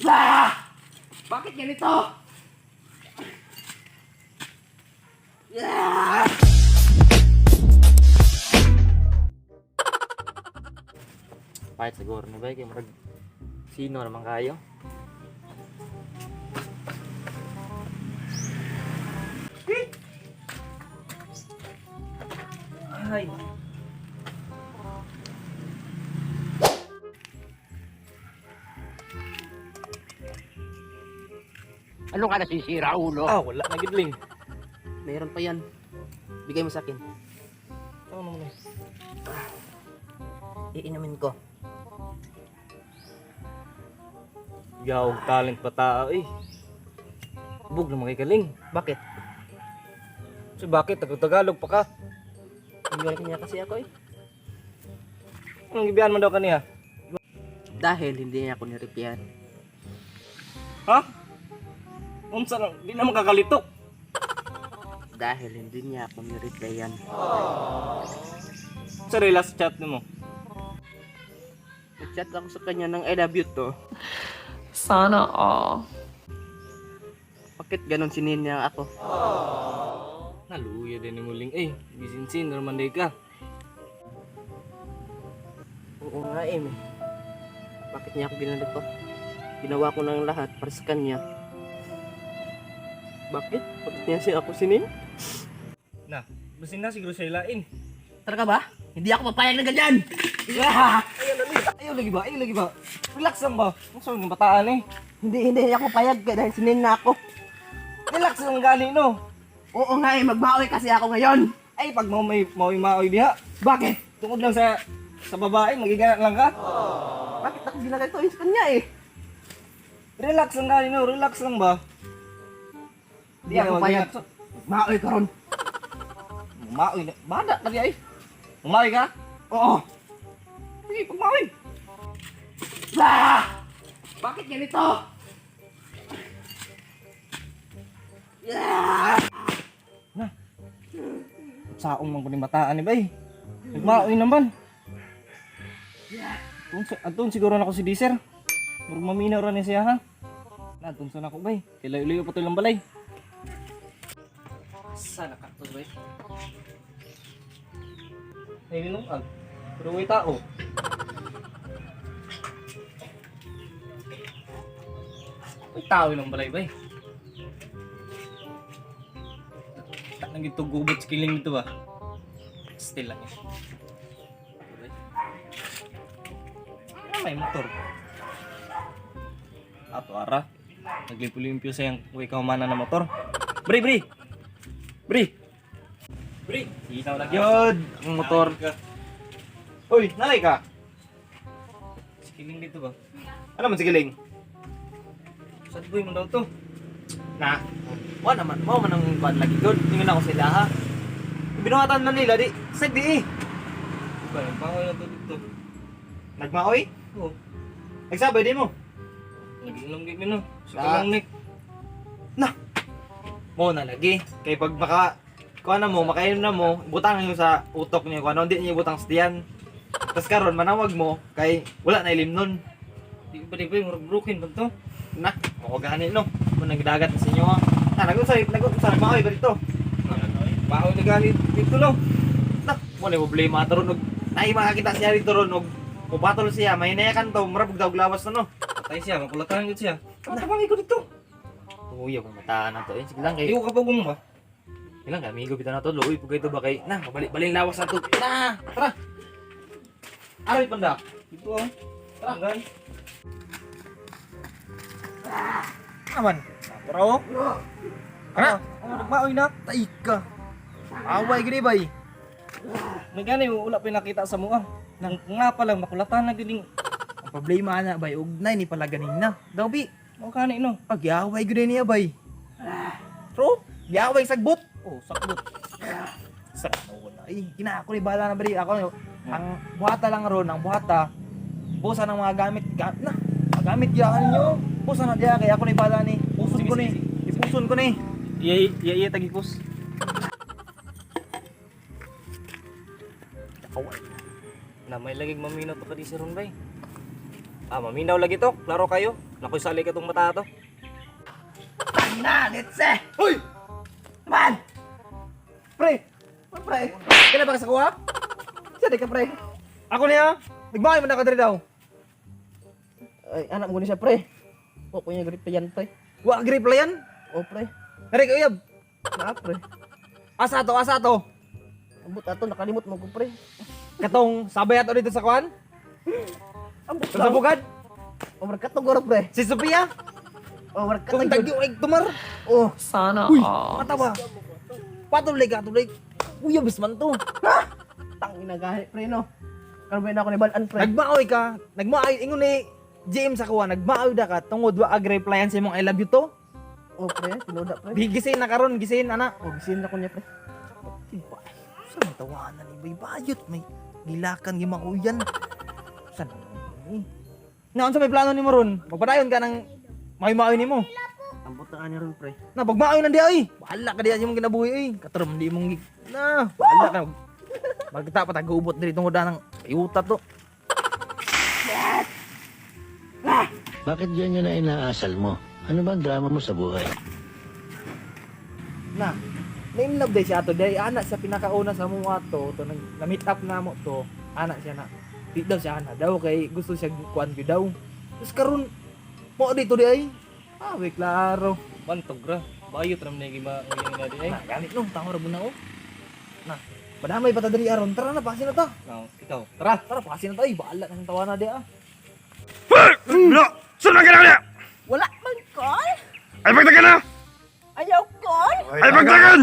Ah! Bakit ganito? Ah! Pahit siguro na ba? Kaya murag sino naman kayo? Ay. Ano ka nasisira, ulo? Ah, wala na gidling. Meron pa yan. Bigay mo sa akin. Tama naman eh. Iinumin ko. Yaw, talent pa tao eh. Bug na makikaling. Bakit? So bakit? Tagalog pa ka. Iniwan niya kasi ako eh. Anong gibihan man daw kaniya? Dahil hindi niya ako nireplyan. Ha? Unsa lang? Di na makakalitok. Dahil hindi niya ako nireplyan. Sa last chat nimo. Nag-chat ako sa kanya ng I love you to. Sana all. Bakit ganon sinin niya ako? Naluya din ni muling eh. Gisinsin naman day ka. Oo nga eh. May. Bakit niya ako ginanito? Ginawa ko ng lahat para sa kanya. Bakit? Bakit niya siya ako sinin? Na, basin na siguro siya ilain. Talaga ba? Hindi ako papayag ng ganyan! Ayaw lagi ba? Ayaw lagi ba? Relax lang ba? Ang sorry ng bataan eh. Hindi, hindi ako payag dahil sinin na ako. Relax lang gani no. Oo nga eh, magbawi kasi ako ngayon. Ay pag mo may maoy maoy diha. Bakit? Tungod lang sa babae magigana lang ka. Bakit ako ginagawa ito sa kanya eh? Relax lang gani no, relax lang ba? Hindi ako payag. Maoy ka ron. Maoy na. Bada ka diha eh. Umaoy ka? Oo. Sige, pagmaoy. Ah! Bakit ganito? Ah! Saong man ko ni mataan ni bay. Nagmaoy naman. Tun, atun siguro na ako si Diser. Murag maminaw ra ni siya ha. Na tun sa nako bay. Kay layo-layo pa to ilang balay. Sana ka to bay. Ay ninong ag. Pero way tao. May tao ilang balay bay. Nang ito gubot sa kiling nito ba? Still lang eh. Ah, may motor. Ato ara. Naglimpyo-limpyo sa yung uwi ka humana na motor. Bri, bri! Bri! Bri! Sitaw na Yod, ang motor. Uy, nalay ka. Sikiling dito ba? Ano man sigiling? Sad boy mo daw to. Na. Wa naman, mo man ang kuan lagi gud. Tingnan ako sila ha. Binuhatan man nila di. Sad di eh. Diba, nagbangoy na to dito. Nagmaoy? Oo. Nagsabay di mo. Nag-inom gid no. Sa Ah. kalang nik. Na. Mo na lagi. Kay pag maka kuan na mo, makainom na mo, butang niyo sa utok niyo kuan, hindi niyo butang sa tiyan. Tas karon manawag mo kay wala na ilim nun. Di ba di ba, murag broken ba to? Na, mo gani no. Mo nagdagat na sa inyo ha. Na nagunsay, nagunsay nagmaoy ba dito? Bahoy na gani dito no. Na, mo na problema ato ron og naay makakita siya dito ron og mupatol siya, may nayakan to, murag daw lawas na no. Patay siya, makulatan gid siya. Tabangi ko dito. Uy, akong mataan na to. Eh, sige lang kay. Iyo ka pa ba? Sige lang, amigo bitaw na to. Luoy, pugay to ba kay. Na, mabalik-baling lawas na to. Na! Tara. Aroy panda. Dito ah. Tara. Gan. Aman. Tara oh. Ana, Oh, nagmaoy na. tai ka. Away gini bay. May gani wala pinakita sa mua. Nang nga pa lang makulatan na gid Ang problema ana bay og nay ni pala ganin na. Daw bi, Mao kani no. pagyaway gini niya bay. Tro, giaway sagbot. Oh, sakbot. Sa ay, kina ako ni bala na bri ako ang buhata lang ron, ang buhata. Busa ng mga gamit, na. Mga gamit diya ninyo. Busa na diya kay ako ni bala ni. Puson Sige, ko ni. sige, Ipuson ko ni. Iya iya iya tagikos. Na may lagi mamino to ka di sa ron bay. Ah, maminaw lagi to. Klaro kayo. Nakoy sali ka tong mata to. Na, let's say! Uy! Man! Pre! Pre! Kailan ba ka sa kuha? Saan ka, pre? Ako niya. Nagbahay man na ka diri daw. Ay, anak mo ni siya, pre. O, kunya grip pa yan, pre. Wa grip la yan. O, pre. Nari ka uyab. Na, pre. Asa to, asa to. Ambot ato, nakalimot mo ko, pre. Katong sabay ato dito sa kuan. Ambot Sa bugad. O, katong goro, pre. Si Sophia. O, Kung katong tagyo ay tumar. Oh, Sana Uy, all. mata ba? Patulay ka, tulay. Uyab man to. tangina gahi, pre, no? Karon na ako ni Balan, pre. Nagmaoy ka. Nagmaoy ingon ni GM sa kuha, nagmaoy da ka tungod wa ag replyan sa imong I love you to. O, pre, tinuda, pre. Di gisin na karon, gisin ana. O, gisin ako niya, pre. Diba? Sa may tawanan ni Baybayot, may gilakan gimakuyan. San ni? Na unsa may plano nimo ron? Magpadayon ka ng maoy-maoy nimo. Ambot na ani ron, pre. Na pagmaoy nang di ay. Bahala ka diya imong kinabuhi ay. Katrom di imong na. Bahala ka. Magkita pa tag-ubot diri tungod ng ayuta to. Bakit ganyan na inaasal mo? Ano ba ang drama mo sa buhay? Na. Na in love day siya ato day ana sa pinakauna sa mo ato to nag na meet up na mo to ana siya na. Di daw siya ana daw kay gusto siya kuan gyud daw. Tapos karon mo dito di ay. Ah, we klaro. Bantog ra. Bayot ram na gima uyang na di ay. Na ganit no, tao ra na oh. Na, madamay pa ta diri aron. Tara na, pasin na ta. Now, ikaw. Tara. Tara, pasin na ta. Ay, bahala na ang tawana di ah. Wala man call! Ay, pagdagan na! Ayaw call! Ay, pagdagan!